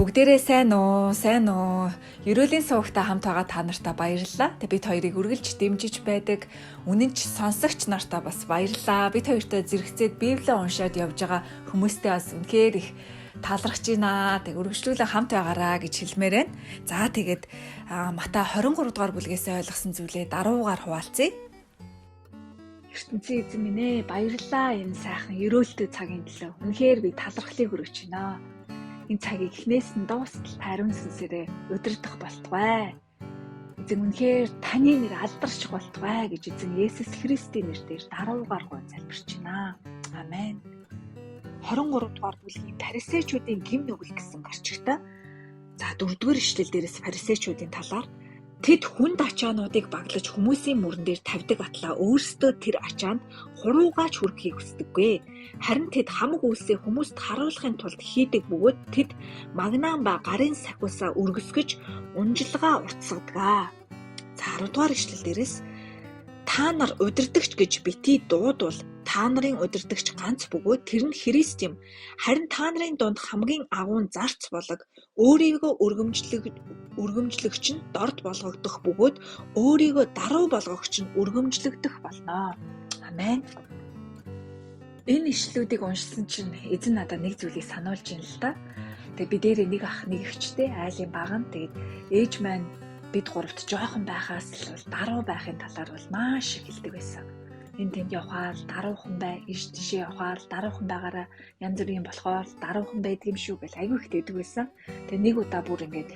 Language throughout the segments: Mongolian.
Бүгдээрээ сайн уу? Сайн уу? Ерөөлийн сувагтай хамт байгаа та нартаа баярлалаа. Тэг бид хоёрыг үргэлж дэмжиж байдаг үнэнч сонсогч нартаа бас баярлалаа. Бид хоёртой зэрэгцээд Библийг уншаад явж байгаа хүмүүстээ бас үнэхээр их талархаж байна. Тэг үргэлжлүүлэн хамт байгаараа гэж хэлмээр байна. За тэгээд Матай 23 дугаар бүлгээс ойлгосон зүйлээ даруугаар хуваалцъя. Ертөнцийн эзэн минь ээ, баярлалаа энэ сайхан ерөөлтэй цагийн төлөө. Үнэхээр би талархлыг өргөж байна. Энэ цагийг эхнээс нь дуустал ариун сүнсээрээ удирдах болтугай. Эзэн, үнэхээр таны нэр алдарших болтугай гэж эзэн Есүс Христийн нэрээр даруугаар гуй залбирч байна. Амен. 23 дугаар бүлгийн фарисеучүүдийн гэм нүгэл гэсэн гарчигтай. За 4 дугаар ишлэл дээрээс фарисеучүүдийн талаар тэд хүнд ачаануудыг баглаж хүмүүсийн мөрөн дээр тавьдаг атлаа өөрсдөө тэр ачаанд хуруугаач хүрэхийг хүсдэггүй. Харин тэд хамаг үйлсээ хүмүүст харуулахын тулд хийдэг бөгөөд тэд магнаан ба гарын сахиусаа өргөсгөж унжилгаа уртасгадаг. За 10 дугаар ишлэл дээрээс та нар удирдагч гэж битгий дуудвал та нарын удирдагч ганц бөгөөд тэр нь Христ юм. Харин та нарын дунд хамгийн агуу нь зарц болог, өөрийгөө өргөмжлөгч нь дорд болгогдох бөгөөд өөрийгөө даруй болгогч нь өргөмжлөгдөх болно. Амен. Энэ ишлүүдийг уншсан чинь эзэн надад нэг зүйлийг сануулж байна л да. Тэгээ би дээрээ нэг ах, нэг эгчтэй, айлын баг нь. Тэгээд ээж маань бид гуравт жоохон байхаас л бол даруй байхын талаар бол маш их хэлдэг байсан. Энэ тэнд явхаар даруухан бай, иш тишээ явхаар даруухан байгаараа, янз бүрийн болохоор даруухан байдаг юм шүү гэж айгүй их тэгдэг байсан. Тэгээ нэг удаа бүр ингээд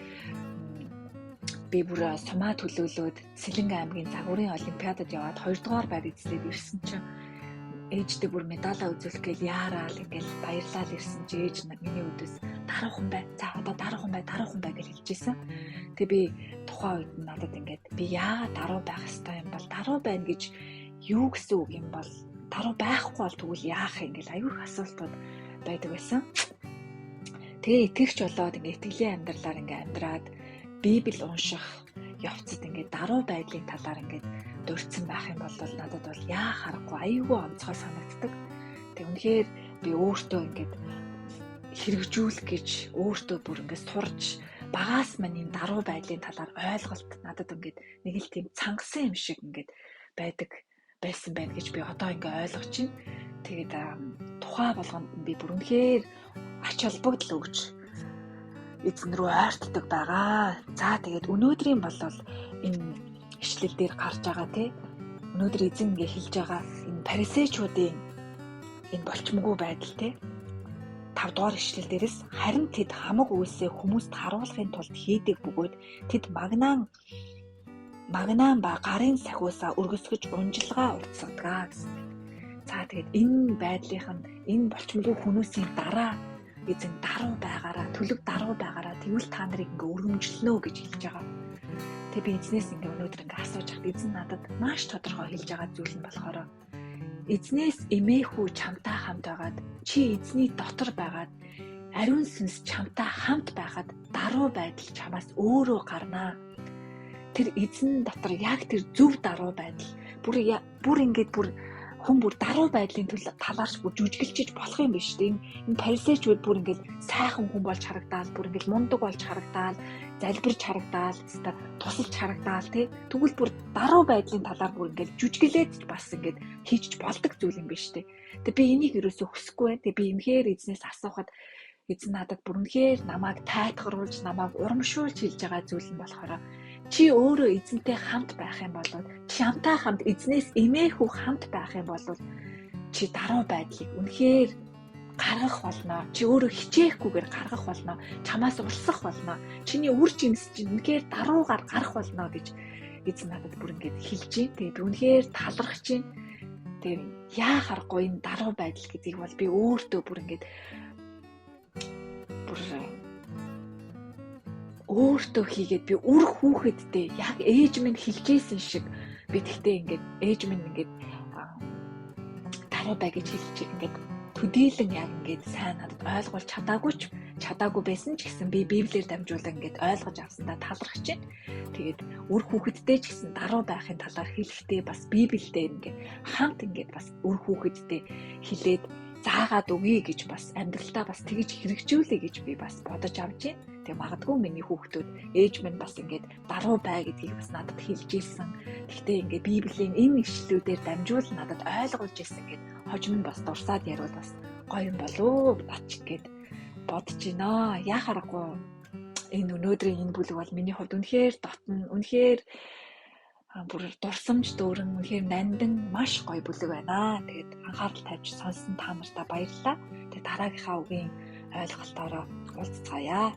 би бүр сумаа төлөөлөөд Сэлэнгэ аймгийн загварын олимпиадад яваад 2 дугаар байр эзлээд ирсэн чинь ээжтэй бүр медалаа үзүүлэх гээл яараал ингээл баярлал ирсэн чи ээж миний өдөөс даруухан бай. За одоо даруухан бай, даруухан бай гэж хэлж исэн. Тэгээ би тухайн үед надад ингээд би яагаад даруй байх ёстой юм бол, даруй байна гэж юу гэсэн үг юм бол, даруй байхгүй бол тэгвэл яах юм гэл аюух асуултууд байдаг байсан. Тэгээ итгэгч болоод ингээд итгэлийн амьдралаар ингээд амьдраад Библи унших явцад ингээд даруй байдлын талаар ингээд дурдсан байх юм бол надад бол яа харахгүй аюулгүй онцгой санагддаг. Тэг үнэхээр би өөртөө ингээд хэрэгжүүлэх гэж өөртөө бүр ингээд сурж багаас маань энэ даруй байдлын талаар ойлголт надад ингээд нэг л тийм цангасан юм шиг ингээд байдаг байсан байна гэж би одоо ингээд ойлгож байна. Тэгээд тухай болгонд би бүр үнэхээр ач холбогдол өгч эзэн рүү ойртдог байгаа. За тэгээд өнөөдрийн болол энэ ишлэл дээр гарч байгаа те өнөөдөр эзэн ингээ хэлж байгаа энэ фарисеучүүдийн энэ болчмгүй байдал те 5 дугаар ишлэл дээрээс харин тэд хамаг үйлсээ хүмүүст харуулахын тулд хийдэг бөгөөд тэд магнаан ба гарын сахиусаа өргөсгөж унжилгаа уртасгадаг гэсэн. За тэгээд энэ байдлынх нь энэ болчмгүй хүмүүсийн дараа эзэн даруй байгаараа, төлөг даруй байгаараа, тэгвэл та нарыг ингээ өргөмжлөнө гэж хэлж байгаа. Тэгээ би эзнээс ингээ өнөөдөр ингээ асууж хат эзэн надад маш тодорхой хэлж байгаа зүйл нь болохоор эзнээс эмээхүү чамтай хамт байгаад, чи эзний дотор байгаад, ариун сүнс чамтай хамт байхад даруй байдал чамаас өөрөө гарнаа. Тэр эзэн дотор яг тэр зөв даруй байдал бүр ингээд бүр хүн бүр даруй байдлын талаарч бүр жүжиглчиж болох юм биш үү? Энэ фарисеучуд бүр ингээд сайхан хүн болж харагдаал, бүр ингээд мундаг болж харагдаал, залбирч харагдаал, тусалж харагдаал тий. Тэгвэл бүр даруй байдлын талаар бүр ингээд жүжиглээд бас ингээд хийж болдог зүйл юм биш үү? Тэг би энийг ерөөсөө хүсэхгүй байна. Тэг би үнэхээр эзнээс асуухад эзэн надад бүр үнэхээр намайг тайтгаруулж, намайг урамшуулж хэлж байгаа зүйл нь болохоор чи өөрөө эзэнтэй хамт байх юм бол, чамтай хамт эзнээс эмээхүү хамт байх юм бол чи даруй байдлыг үнэхээр гаргах болно. Чи өөрөө хичээхгүйгээр гаргах болно. Чамаас урсах болно. Чиний үр жимс чинь үнэхээр даруугаар гарах болно гэж эзэн надад бүр ингэж хэлж байна. Тэгээд би үнэхээр талархаж байна. Тэгээд яа харахгүй энэ даруй байдал гэдгийг бол би өөртөө бүр ингэж бүр өөртөө хийгээд би үр хүүхэдтэй яг ээж минь хэлжсэн шиг би тэгтээ ингээд ээж минь ингээд даруй бай гэж хэлж ингээд төдийлөн яг ингээд сайн надад ойлгуулж чадаагүй байсан ч гэсэн би Библиэр дамжуулан ингээд ойлгож авсандаа талархаж байна. Тэгээд үр хүүхэдтэй ч гэсэн даруй байхын талаар хэлэхдээ бас Библиэлд ингээд хамт ингээд бас үр хүүхэдтэй хэлээд заагаад өгье гэж бас амьдралдаа бас тэгж хэрэгжүүлэе гэж би бас бодож авч байна. Тэгээ магадгүй миний хүүхдүүд ээж минь бас ингээд даруй бай гэдгийг бас надад хэлж ирсэн. Гэхдээ ингээд Библийн энэ ишлүүдээр дамжуул надад ойлгуулж ирсэн гэд хожим нь бас дурсаад яриул бас гоё юм болов бач гэд бодож байна. Яа харахгүй энэ өнөөдрийн энэ бүлэг бол миний хувьд үнэхээр дотно, үнэхээр бүр дурсамж дүүрэн, үнэхээр нандин маш гоё бүлэг байна. Тэгээд анхаарал тавьж сонссон та нартай баярлалаа. Тэгээд дараагийнхаа үгийн ойлголтоороо уулзцаая.